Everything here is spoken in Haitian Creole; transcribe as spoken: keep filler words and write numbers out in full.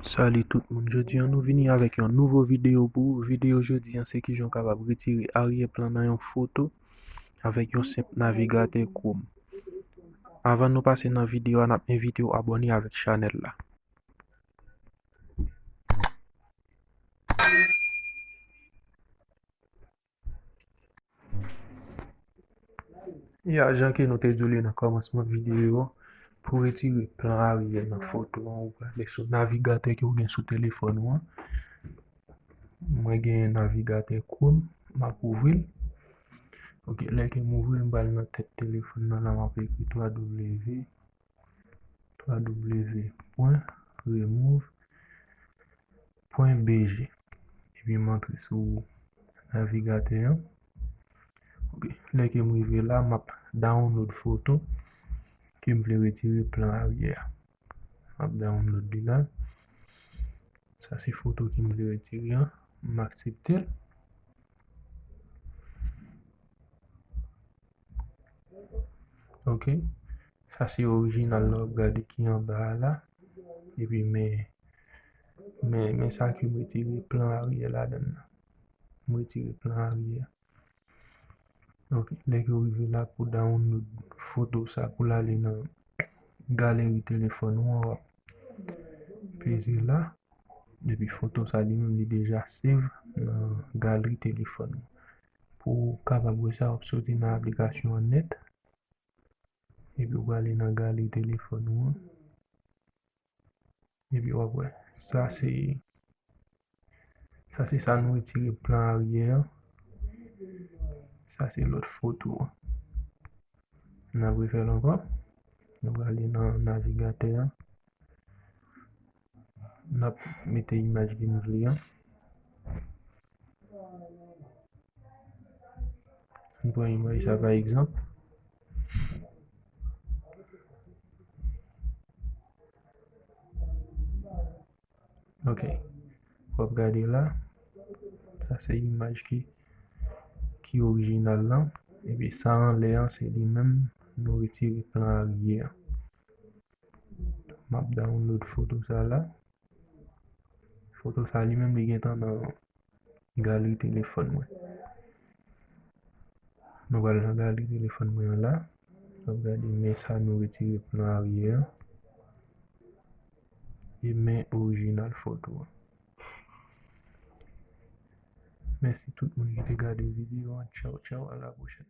Salut tout moun, jodi an nou vini avèk yon nouvo videyo pou ou. Videyo jodi an se kijan w kapab retire arrière plan nan yon foto avèk yon senp navigatè Chrome. Avan nou pase nan videyo a, n ap envite w abòne avèk chanèl la. Ya, jan ke nou te di w li nan kòmansman videyo, pou retire plan aryè nan foto an, ou prale sou navigatè ke w gen sou telefòn ou an. Mwen gen navigatè Chrome, m ap ouvri l. Ok, lè ke m ouvri l, m pral nan tèt telefòn nan la, m ap ekri twa W, twa W pwen remove pwen B G. Epi m antre sou navigatè an. Ok, lè ke m rive la, m ap download foto ke m vle retire plan aryè a. M ap download li la. Sa se foto ke m vle retire an. M aksepte l. Ok. Sa se orijinal la, w ap gade ki anba a la. Epi men, men, men sa ke m retire plan aryè ladan l la. M retire plan aryè a. Ok, lè ke w rive la pou download foto sa, pou l ale nan galeri telefòn ou an, w ap peze la. Epi foto sa li menm li deja save nan galeri telefòn ou. Pou w kapab wè sa, w ap soti nan aplikasyon an nèt. Epi w prale nan galeri telefòn ou an. Epi w ap wè. Sa se, sa se sa nou retire plan aryè an. Sa se lòt foto an. N ap refè l ankò. Nou prale nan navigatè an. N ap mete imaj ke n vle an. Ann pran imaj sa pa egzanp. Ok. W ap gade la. Sa se imaj ki, ki orijinal lan. Epi sa anlè an, se li menm nou retire plan aryè an. M ap download foto sa la. Foto sa li menm li gentan nan galeri telefòn mwen. Nou pral nan galeri telefòn mwen an la. N ap gade men sa nou retire plan aryè an. E men orijinal foto an. Mèsi tout moun ki te gade videyo an. Tchaw, tchaw, a la pwochèn.